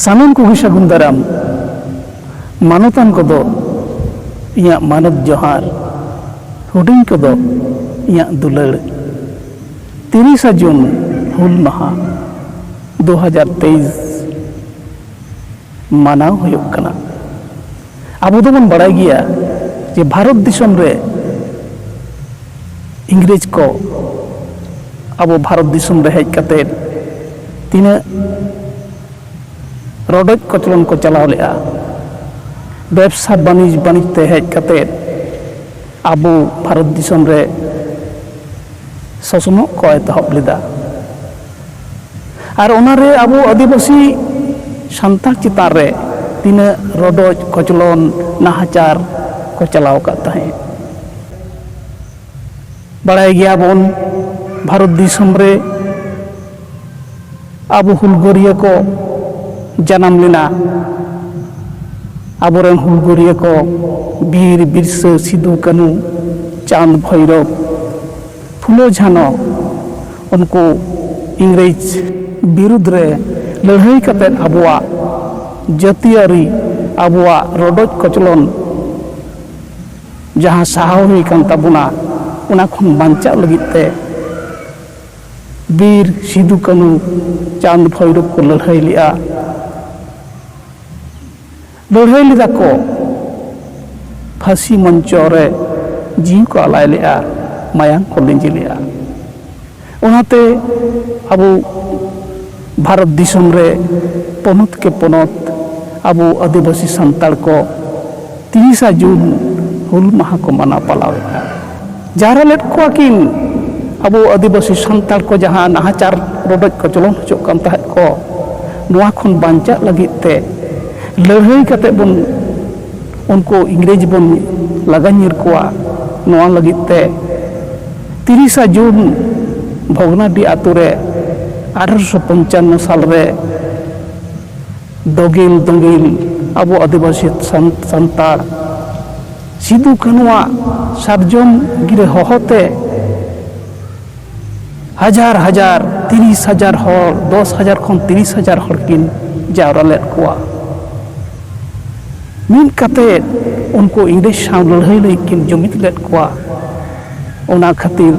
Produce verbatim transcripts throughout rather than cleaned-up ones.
ᱥᱟᱱᱟᱢ ᱠᱚᱜᱮ ᱥᱟᱹᱜᱩᱱ ᱫᱟᱨᱟᱢ᱾ ᱢᱟᱱᱚᱛᱟᱱ ᱠᱚᱫᱚ ᱤᱧᱟᱹᱜ ᱢᱟᱱᱚᱛ ᱡᱚᱦᱟᱨ, ᱦᱩᱰᱤᱧ ᱠᱚᱫᱚ ᱤᱧᱟᱹᱜ ᱫᱩᱞᱟᱹᱲ᱾ ᱛᱤᱨᱤᱥᱟ ᱡᱩᱱ ᱦᱩᱞ ᱢᱟᱦᱟ ᱫᱩ ᱦᱟᱡᱟᱨ ᱛᱮᱭᱤᱥ ᱢᱟᱱᱟᱣ ᱦᱩᱭᱩᱜ ᱠᱟᱱᱟ᱾ ᱟᱵᱚ ᱫᱚᱵᱚᱱ ᱵᱟᱲᱟᱭ ᱜᱮᱭᱟ ᱡᱮ ᱵᱷᱟᱨᱚᱛ ᱫᱤᱥᱚᱢ ᱨᱮ ᱤᱝᱨᱮᱡᱽ ᱠᱚ ᱟᱵᱚ ᱵᱷᱟᱨᱚᱛ ᱫᱤᱥᱚᱢ ᱨᱮ ᱦᱮᱡ ᱠᱟᱛᱮ ᱛᱤᱱᱟᱹᱜ ᱨᱚᱰᱚᱡ ᱠᱚᱪᱞᱚᱱ ᱠᱚ ᱪᱟᱞᱟᱣ ᱞᱮᱫᱼᱟ᱾ ᱵᱮᱵᱽᱥᱟ ᱵᱟᱹᱱᱤᱡᱽ ᱵᱟᱹᱱᱤᱡᱽ ᱛᱮ ᱦᱮᱡ ᱠᱟᱛᱮ ᱟᱵᱚ ᱵᱷᱟᱨᱚᱛ ᱫᱤᱥᱚᱢ ᱨᱮ ᱥᱚᱥᱱᱚᱜ ᱠᱚ ᱮᱛᱚᱦᱚᱵ ᱞᱮᱫᱟ᱾ ᱟᱨ ᱚᱱᱟᱨᱮ ᱟᱵᱚ ᱟᱹᱫᱤᱵᱟᱹᱥᱤ ᱥᱟᱱᱛᱟᱲ ᱪᱮᱛᱟᱱ ᱨᱮ ᱛᱤᱱᱟᱹᱜ ᱨᱚᱰᱚᱡ ᱠᱚᱪᱞᱚᱱ, ᱱᱟᱦᱟᱪᱟᱨ ᱠᱚ ᱪᱟᱞᱟᱣ ᱟᱠᱟᱫ ᱛᱟᱦᱮᱸᱫ᱾ ᱵᱟᱲᱟᱭ ᱜᱮᱭᱟᱵᱚᱱ, ᱵᱷᱟᱨᱚᱛ ᱫᱤᱥᱚᱢ ᱨᱮ ᱟᱵᱚ ᱦᱩᱞᱜᱟᱹᱨᱤᱭᱟᱹ ᱠᱚ ᱡᱟᱱᱟᱢ ᱞᱮᱱᱟ᱾ ᱟᱵᱚᱨᱮᱱ ᱦᱩᱞᱜᱟᱹᱨᱤᱭᱟᱹ ᱠᱚ ᱵᱤᱨ ᱵᱤᱨᱥᱟᱹ, ᱥᱤᱫᱩ ᱠᱟᱹᱱᱩ, ᱪᱟᱸᱫᱽ ᱵᱷᱳᱭᱨᱚᱵᱽ, ᱯᱷᱩᱞᱳ ᱡᱷᱟᱱᱚ, ᱩᱱᱠᱩ ᱤᱝᱨᱮᱡᱽ ᱵᱤᱨᱩᱫᱽ ᱨᱮ ᱞᱟᱹᱲᱦᱟᱹᱭ ᱠᱟᱛᱮᱫ ᱟᱵᱚᱣᱟᱜ ᱡᱟᱹᱛᱤᱭᱟᱹᱨᱤ, ᱟᱵᱚᱣᱟᱜ ᱨᱚᱰᱚᱡ ᱠᱚᱪᱞᱚᱱ ᱡᱟᱦᱟᱸ ᱥᱟᱦᱟᱣ ᱦᱩᱭ ᱠᱟᱱ ᱛᱟᱵᱚᱱᱟ, ᱚᱱᱟ ᱠᱷᱚᱱ ᱵᱟᱧᱪᱟᱜ ᱞᱟᱹᱜᱤᱫ ᱛᱮ ᱵᱤᱨ ᱥᱤᱫᱩ ᱠᱟᱹᱱᱩ, ᱪᱟᱸᱫᱽ ᱵᱷᱳᱭᱨᱚᱵᱽ ᱠᱚ ᱞᱟᱹᱲᱦᱟᱹᱭ ᱞᱮᱫᱼᱟ᱾ ᱞᱟᱹᱲᱦᱟᱹᱭ ᱞᱮᱫᱟ ᱠᱚ, ᱯᱷᱟᱹᱥᱤ ᱢᱚᱧᱪᱚ ᱨᱮ ᱡᱤᱣᱤ ᱠᱚ ᱟᱞᱟᱭ ᱞᱮᱫᱼᱟ, ᱢᱟᱭᱟᱝ ᱠᱚ ᱞᱤᱸᱡᱤ ᱞᱮᱫᱼᱟ᱾ ᱚᱱᱟᱛᱮ ᱟᱵᱚ ᱵᱷᱟᱨᱚᱛ ᱫᱤᱥᱚᱢ ᱨᱮ ᱯᱚᱱᱚᱛ ᱠᱮ ᱯᱚᱱᱚᱛ ᱟᱵᱚ ᱟᱹᱫᱤᱵᱟᱹᱥᱤ ᱥᱟᱱᱛᱟᱲ ᱠᱚ ᱛᱤᱨᱤᱥᱟ ᱡᱩᱱ ᱦᱩᱞ ᱢᱟᱦᱟ ᱠᱚ ᱢᱟᱱᱟᱣ ᱯᱟᱞᱟᱣᱮᱫᱼᱟ᱾ ᱡᱟᱣᱨᱟ ᱞᱮᱫ ᱠᱚᱣᱟ ᱠᱤᱱ ᱟᱵᱚ ᱟᱹᱫᱤᱵᱟᱹᱥᱤ ᱥᱟᱱᱛᱟᱲ ᱠᱚ ᱡᱟᱦᱟᱸ ᱱᱟᱦᱟᱪᱟᱨ ᱨᱚᱰᱚᱡ ᱠᱚᱪᱞᱚᱱ ᱦᱚᱪᱚᱜ ᱠᱟᱱ ᱛᱟᱦᱮᱸᱫ ᱠᱚ, ᱱᱚᱣᱟ ᱠᱷᱚᱱ ᱵᱟᱧᱪᱟᱜ ᱞᱟᱹᱜᱤᱫ ᱛᱮ ᱞᱟᱹᱲᱦᱟᱹᱭ ᱠᱟᱛᱮ ᱵᱚᱱ ᱩᱱᱠᱩ ᱤᱝᱨᱮᱡᱽ ᱵᱚᱱ ᱞᱟᱜᱟ ᱧᱤᱨ ᱠᱚᱣᱟ᱾ ᱱᱚᱣᱟ ᱞᱟᱹᱜᱤᱫ ᱛᱮ ᱛᱤᱨᱤᱥᱟ ᱡᱩᱱ ᱵᱷᱚᱜᱽᱱᱟᱰᱤ ᱟᱛᱳ ᱨᱮ ᱟᱴᱷᱨᱚᱥᱚ ᱯᱚᱧᱪᱟᱱᱱᱚ ᱥᱟᱞ ᱨᱮ ᱫᱚᱜᱤᱞ ᱫᱚᱜᱤᱞ ᱟᱵᱚ ᱟᱹᱫᱤᱵᱟᱹᱥᱤ ᱥᱟᱱ-, ᱥᱟᱱᱛᱟᱲ ᱥᱤᱫᱩ ᱠᱟᱹᱱᱩᱣᱟᱜ ᱥᱟᱨᱡᱚᱢ ᱜᱤᱨᱟᱹ ᱦᱚᱦᱚᱛᱮ ᱦᱟᱡᱟᱨ ᱦᱟᱡᱟᱨ ᱛᱤᱨᱤᱥ ᱦᱟᱡᱟᱨ ᱦᱚᱲ, ᱫᱚᱥ ᱦᱟᱡᱟᱨ ᱠᱷᱚᱱ ᱛᱤᱨᱤᱥ ᱦᱟᱡᱟᱨ ᱦᱚᱲ ᱠᱤᱱ ᱡᱟᱣᱨᱟ ᱞᱮᱫ ᱠᱚᱣᱟ᱾ ᱢᱤᱫ ᱠᱟᱛᱮ ᱩᱱᱠᱩ ᱤᱝᱨᱮᱡᱽ ᱥᱟᱶ ᱞᱟᱹᱲᱦᱟᱹᱭ ᱞᱟᱹᱜᱤᱫ ᱠᱤᱱ ᱡᱩᱢᱤᱫ ᱞᱮᱫ ᱠᱚᱣᱟ᱾ ᱚᱱᱟ ᱠᱷᱟᱹᱛᱤᱨ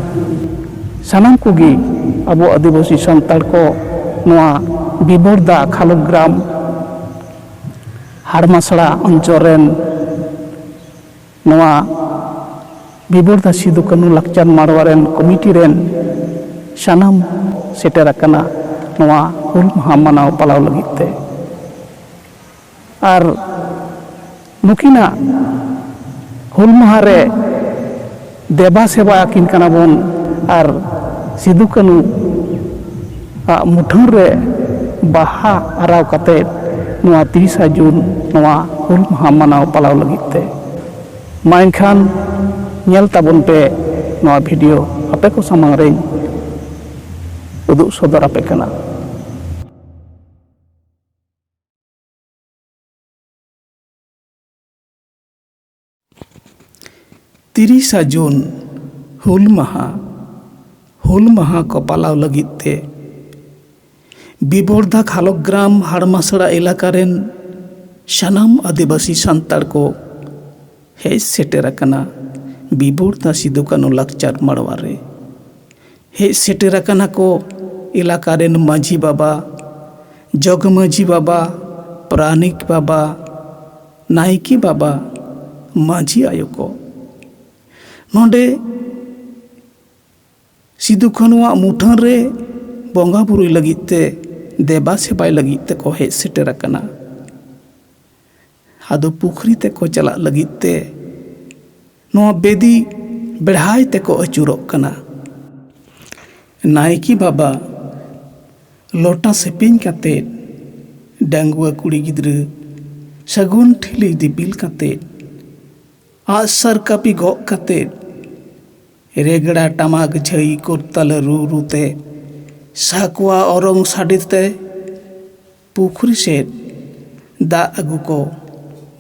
ᱥᱟᱱᱟᱢ ᱠᱚᱜᱮ ᱟᱵᱚ ᱟᱹᱫᱤᱵᱟᱹᱥᱤ ᱥᱟᱱᱛᱟᱲ ᱠᱚ ᱱᱚᱣᱟ ᱵᱤᱵᱚᱨᱫᱟ ᱠᱷᱟᱞᱚᱜᱨᱟᱢ ᱦᱟᱲᱢᱟᱥᱲᱟ ᱚᱧᱪᱚᱞ ᱨᱮᱱ ᱱᱚᱣᱟ ᱵᱤᱵᱚᱨᱫᱟ ᱥᱤᱫᱩ ᱠᱟᱹᱱᱩ ᱞᱟᱠᱪᱟᱨ ᱢᱟᱰᱣᱟ ᱨᱮᱱ ᱠᱚᱢᱤᱴᱤ ᱨᱮᱱ ᱥᱟᱱᱟᱢ ᱥᱮᱴᱮᱨ ᱟᱠᱟᱱᱟ ᱱᱚᱣᱟ ᱦᱩᱞ ᱢᱟᱦᱟ ᱢᱟᱱᱟᱣ ᱯᱟᱞᱟᱣ ᱞᱟᱹᱜᱤᱫ ᱛᱮ᱾ ᱟᱨ ᱱᱩᱠᱤᱱᱟᱜ ᱦᱩᱞ ᱢᱟᱦᱟ ᱨᱮ ᱫᱮᱵᱟ ᱥᱮᱵᱟ ᱟᱹᱠᱤᱱ ᱠᱟᱱᱟ ᱵᱚᱱ ᱟᱨ ᱥᱤᱫᱩ ᱠᱟᱹᱱᱩ ᱟᱜ ᱢᱩᱴᱷᱟᱹᱱ ᱨᱮ ᱵᱟᱦᱟ ᱟᱨᱟᱣ ᱠᱟᱛᱮ ᱱᱚᱣᱟ ᱛᱤᱨᱤᱥᱟ ᱡᱩᱱ ᱱᱚᱣᱟ ᱦᱩᱞ ᱢᱟᱦᱟ ᱢᱟᱱᱟᱣ ᱯᱟᱞᱟᱣ ᱞᱟᱹᱜᱤᱫ ᱛᱮ᱾ ᱢᱟ ᱮᱱᱠᱷᱟᱱ ᱧᱮᱞ ᱛᱟᱵᱚᱱ ᱯᱮ ᱱᱚᱣᱟ ᱵᱷᱤᱰᱤᱭᱳ ᱟᱯᱮ ᱠᱚ ᱥᱟᱢᱟᱝ ᱨᱮᱧ ᱩᱫᱩᱜ ᱥᱚᱫᱚᱨ ᱟᱯᱮ ᱠᱟᱱᱟ᱾ ᱛᱤᱨᱤᱥᱟ ᱡᱩᱱ ᱦᱩᱞ ᱢᱟᱦᱟ, ᱦᱩᱞ ᱢᱟᱦᱟ ᱠᱚ ᱯᱟᱞᱟᱣ ᱞᱟᱹᱜᱤᱫ ᱛᱮ ᱵᱤᱵᱚᱨᱫᱷᱟ ᱠᱷᱟᱞᱚᱜᱨᱟᱢ ᱦᱟᱲᱢᱟᱥᱲᱟ ᱮᱞᱟᱠᱟ ᱨᱮᱱ ᱥᱟᱱᱟᱢ ᱟᱹᱫᱤᱵᱟᱹᱥᱤ ᱥᱟᱱᱛᱟᱲ ᱠᱚ ᱦᱮᱡ ᱥᱮᱴᱮᱨ ᱟᱠᱟᱱᱟ ᱵᱤᱵᱚᱨᱫᱷᱟ ᱥᱤᱫᱩ ᱠᱟᱹᱱᱩ ᱞᱟᱠᱪᱟᱨ ᱢᱟᱲᱣᱟ ᱨᱮ᱾ ᱦᱮᱡ ᱥᱮᱴᱮᱨ ᱟᱠᱟᱱᱟ ᱠᱚ ᱮᱞᱟᱠᱟ ᱨᱮᱱ ᱢᱟᱹᱡᱷᱤ ᱵᱟᱵᱟ, ᱡᱚᱜᱽ ᱢᱟᱹᱡᱷᱤ ᱵᱟᱵᱟ, ᱯᱟᱨᱟᱱᱤᱠ ᱵᱟᱵᱟ, ᱱᱟᱭᱠᱮ ᱵᱟᱵᱟ, ᱢᱟᱹᱡᱷᱤ ᱟᱭᱳ ᱠᱚ᱾ ᱱᱚᱰᱮ ᱥᱤᱫᱩ ᱠᱟᱹᱱᱩᱣᱟᱜ ᱢᱩᱴᱷᱟᱹᱱ ᱨᱮ ᱵᱚᱸᱜᱟ ᱵᱩᱨᱩᱭ ᱞᱟᱹᱜᱤᱫ ᱛᱮ, ᱫᱮᱵᱟ ᱥᱮᱵᱟᱭ ᱞᱟᱹᱜᱤᱫ ᱛᱮᱠᱚ ᱦᱮᱡ ᱥᱮᱴᱮᱨ ᱟᱠᱟᱱᱟ᱾ ᱟᱫᱚ ᱯᱩᱠᱷᱨᱤ ᱛᱮᱠᱚ ᱪᱟᱞᱟᱜ ᱞᱟᱹᱜᱤᱫ ᱛᱮ ᱱᱚᱣᱟ ᱵᱮᱫᱤ ᱵᱮᱲᱦᱟᱭ ᱛᱮᱠᱚ ᱟᱹᱪᱩᱨᱚᱜ ᱠᱟᱱᱟ᱾ ᱱᱟᱭᱠᱮ ᱵᱟᱵᱟ ᱞᱚᱴᱟ ᱥᱮᱯᱮᱧ ᱠᱟᱛᱮ, ᱰᱟᱺᱜᱩᱣᱟᱹ ᱠᱩᱲᱤ ᱜᱤᱫᱽᱨᱟᱹ ᱥᱟᱹᱜᱩᱱ ᱴᱷᱤᱞᱤ ᱫᱤᱯᱤᱞ ᱠᱟᱛᱮ, ᱟᱜᱼᱥᱟᱨ ᱠᱟᱹᱯᱤ ᱜᱚᱜ ᱠᱟᱛᱮ, ᱨᱮᱜᱽᱲᱟ ᱴᱟᱢᱟᱠ ᱡᱷᱟᱹᱭ ᱠᱚᱨᱛᱟᱞ ᱨᱩ ᱨᱩ ᱛᱮ, ᱥᱟᱠᱣᱟ ᱚᱨᱚᱝ ᱥᱟᱰᱮ ᱛᱮ ᱯᱩᱠᱷᱨᱤ ᱥᱮᱫ ᱫᱟᱜ ᱟᱹᱜᱩ ᱠᱚ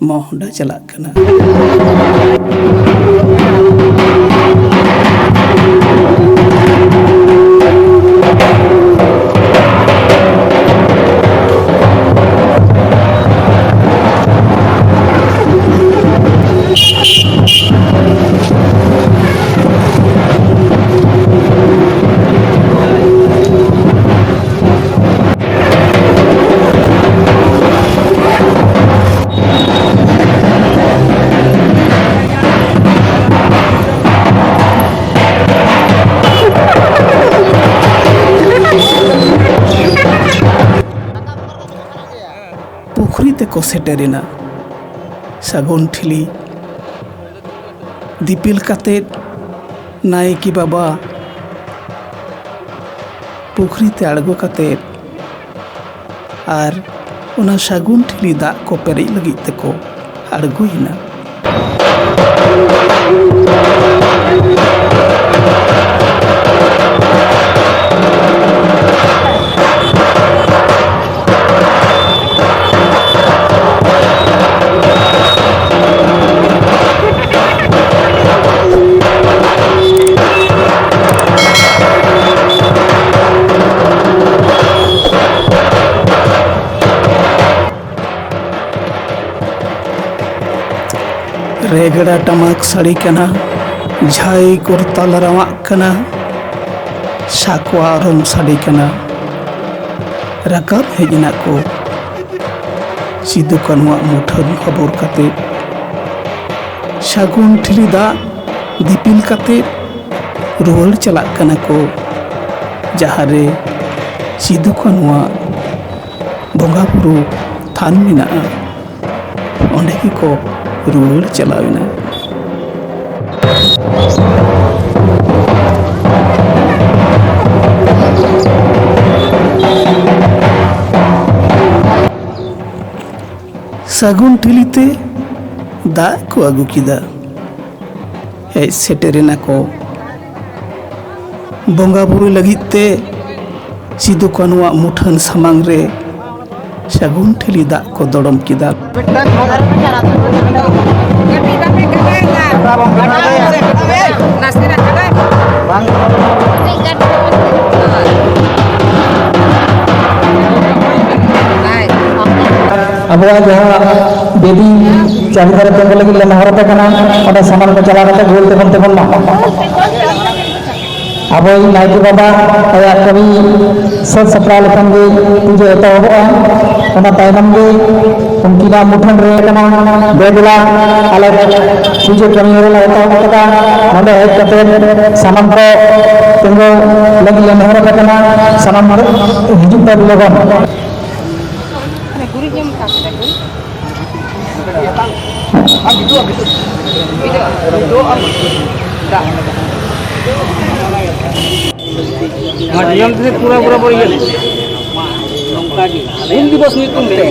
ᱢᱚᱦᱰᱟ ᱪᱟᱞᱟᱜ ᱠᱟᱱᱟ᱾ ᱠᱚ ᱥᱮᱴᱮᱨᱮᱱᱟ᱾ ᱥᱟᱹᱜᱩᱱ ᱴᱷᱤᱞᱤ ᱫᱤᱯᱤᱞ ᱠᱟᱛᱮᱫ ᱱᱟᱭᱠᱮ ᱵᱟᱵᱟ ᱯᱩᱠᱷᱨᱤ ᱛᱮ ᱟᱬᱜᱚ ᱠᱟᱛᱮᱫ ᱟᱨ ᱚᱱᱟ ᱥᱟᱹᱜᱩᱱ ᱴᱷᱤᱞᱤ ᱫᱟᱜ ᱠᱚ ᱯᱮᱨᱮᱡ ᱞᱟᱹᱜᱤᱫ ᱛᱮᱠᱚ ᱟᱬᱜᱚᱭᱮᱱᱟ᱾ ᱨᱮᱜᱽᱲᱟ ᱴᱟᱢᱟᱠ ᱥᱟᱰᱮ ᱠᱟᱱᱟ, ᱡᱷᱟᱭ ᱠᱚᱨᱛᱟᱞ ᱨᱟᱣᱟᱜ ᱠᱟᱱᱟ, ᱥᱟᱠᱣᱟ ᱚᱨᱚᱝ ᱥᱟᱰᱮ ᱠᱟᱱᱟ᱾ ᱨᱟᱠᱟᱵ ᱦᱮᱡ ᱮᱱᱟ ᱠᱚ ᱥᱤᱫᱩ ᱠᱟᱹᱱᱩᱣᱟᱜ ᱢᱩᱴᱷᱟᱹᱱ ᱦᱚᱵᱚᱨ ᱠᱟᱛᱮ, ᱥᱟᱹᱜᱩᱱ ᱴᱷᱤᱞᱤ ᱫᱟᱜ ᱫᱤᱯᱤᱞ ᱠᱟᱛᱮ ᱨᱩᱣᱟᱹᱲ ᱪᱟᱞᱟᱜ ᱠᱟᱱᱟ ᱠᱚ, ᱡᱟᱦᱟᱸ ᱨᱮ ᱥᱤᱫᱩ ᱠᱟᱹᱱᱩᱣᱟᱜ ᱵᱚᱸᱜᱟ ᱵᱩᱨᱩ ᱛᱷᱟᱱ ᱢᱮᱱᱟᱜᱼᱟ᱾ ᱚᱸᱰᱮ ᱜᱮᱠᱚ ᱨᱩᱣᱟᱹᱲ ᱪᱟᱞᱟᱣ ᱮᱱᱟ᱾ ᱥᱟᱹᱜᱩᱱ ᱴᱷᱤᱞᱤ ᱛᱮ ᱫᱟᱜ ᱠᱚ ᱟᱹᱜᱩ ᱠᱮᱫᱟ᱾ ᱦᱮᱡ ᱥᱮᱴᱮᱨ ᱮᱱᱟ ᱠᱚ ᱵᱚᱸᱜᱟ ᱵᱩᱨᱩ ᱞᱟᱹᱜᱤᱫ ᱛᱮ ᱥᱤᱫᱩ ᱠᱟᱹᱱᱩᱣᱟᱜ ᱢᱩᱴᱷᱟᱹᱱ ᱥᱟᱢᱟᱝ ᱨᱮ ᱥᱟᱹᱜᱩᱱ ᱴᱷᱤᱞᱤ ᱫᱟᱜ ᱠᱚ ᱫᱚᱲᱚᱢ ᱠᱮᱫᱟ᱾ ᱟᱵᱚᱣᱟᱜ ᱡᱟᱦᱟᱸ ᱵᱮᱫᱤ ᱪᱟᱹᱨᱤ ᱫᱷᱟᱨᱮ ᱛᱤᱸᱜᱩ ᱞᱟᱹᱜᱤᱫ ᱞᱮ ᱱᱮᱦᱚᱨ ᱟᱯᱮ ᱠᱟᱱᱟ, ᱚᱸᱰᱮ ᱥᱟᱱᱟᱢ ᱠᱚ ᱪᱟᱞᱟᱣ ᱠᱟᱛᱮ ᱜᱳᱞ ᱛᱮᱵᱚᱱ ᱛᱤᱸᱜᱩᱱ ᱢᱟ᱾ ᱟᱵᱚᱭᱤᱡ ᱱᱟᱭᱠᱮ ᱵᱟᱵᱟ ᱟᱭᱟᱜ ᱠᱟᱹᱢᱤ ᱥᱟᱹᱛ ᱥᱟᱯᱲᱟᱣ ᱞᱮᱠᱷᱟᱱ ᱜᱮ ᱯᱩᱡᱟᱹ ᱮᱛᱚᱦᱚᱵᱚᱜᱼᱟ᱾ ᱚᱱᱟ ᱛᱟᱭᱱᱚᱢ ᱜᱮ ᱩᱱᱠᱤᱱᱟᱜ ᱢᱩᱴᱷᱟᱹᱱ ᱨᱮ ᱠᱟᱱᱟ ᱫᱮᱵᱮᱞᱟ, ᱟᱞᱮ ᱯᱩᱡᱟᱹ ᱠᱟᱹᱢᱤ ᱦᱚᱨᱟ ᱞᱮ ᱮᱛᱚᱦᱚᱵ ᱟᱠᱟᱫᱟ᱾ ᱱᱚᱰᱮ ᱦᱮᱡ ᱠᱟᱛᱮ ᱥᱟᱱᱟᱢ ᱠᱚ ᱛᱤᱸᱜᱩ ᱞᱟᱹᱜᱤᱫ ᱞᱮ ᱱᱮᱦᱚᱨ ᱟᱯᱮ ᱠᱟᱱᱟ᱾ ᱥᱟᱱᱟᱢ ᱦᱚᱲ ᱦᱤᱡᱩᱜ ᱯᱮ ᱞᱚᱜᱚᱱ᱾ ᱜᱩᱨᱤᱡ ᱮᱢ ᱠᱟᱜ ᱠᱟᱫᱟ ᱜᱩᱨᱤᱡ? ᱟᱢ ᱦᱤᱡᱩᱜ ᱟᱢ, ᱦᱤᱡᱩᱜ ᱟᱢ᱾ ᱱᱚᱣᱟ ᱱᱤᱭᱚᱢ ᱛᱮ ᱯᱩᱨᱟᱹ ᱵᱚᱨᱟᱵᱚᱨ ᱤᱭᱟᱹ᱾ ᱦᱩᱞ ᱫᱤᱵᱚᱥ ᱧᱩᱛᱩᱢ ᱛᱮ᱾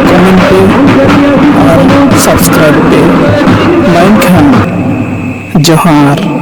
comment ᱯᱮ ᱟᱨ subscribe ᱯᱮ᱾ ᱢᱟ ᱮᱱᱠᱷᱟᱱ ᱡᱚᱦᱟᱨ᱾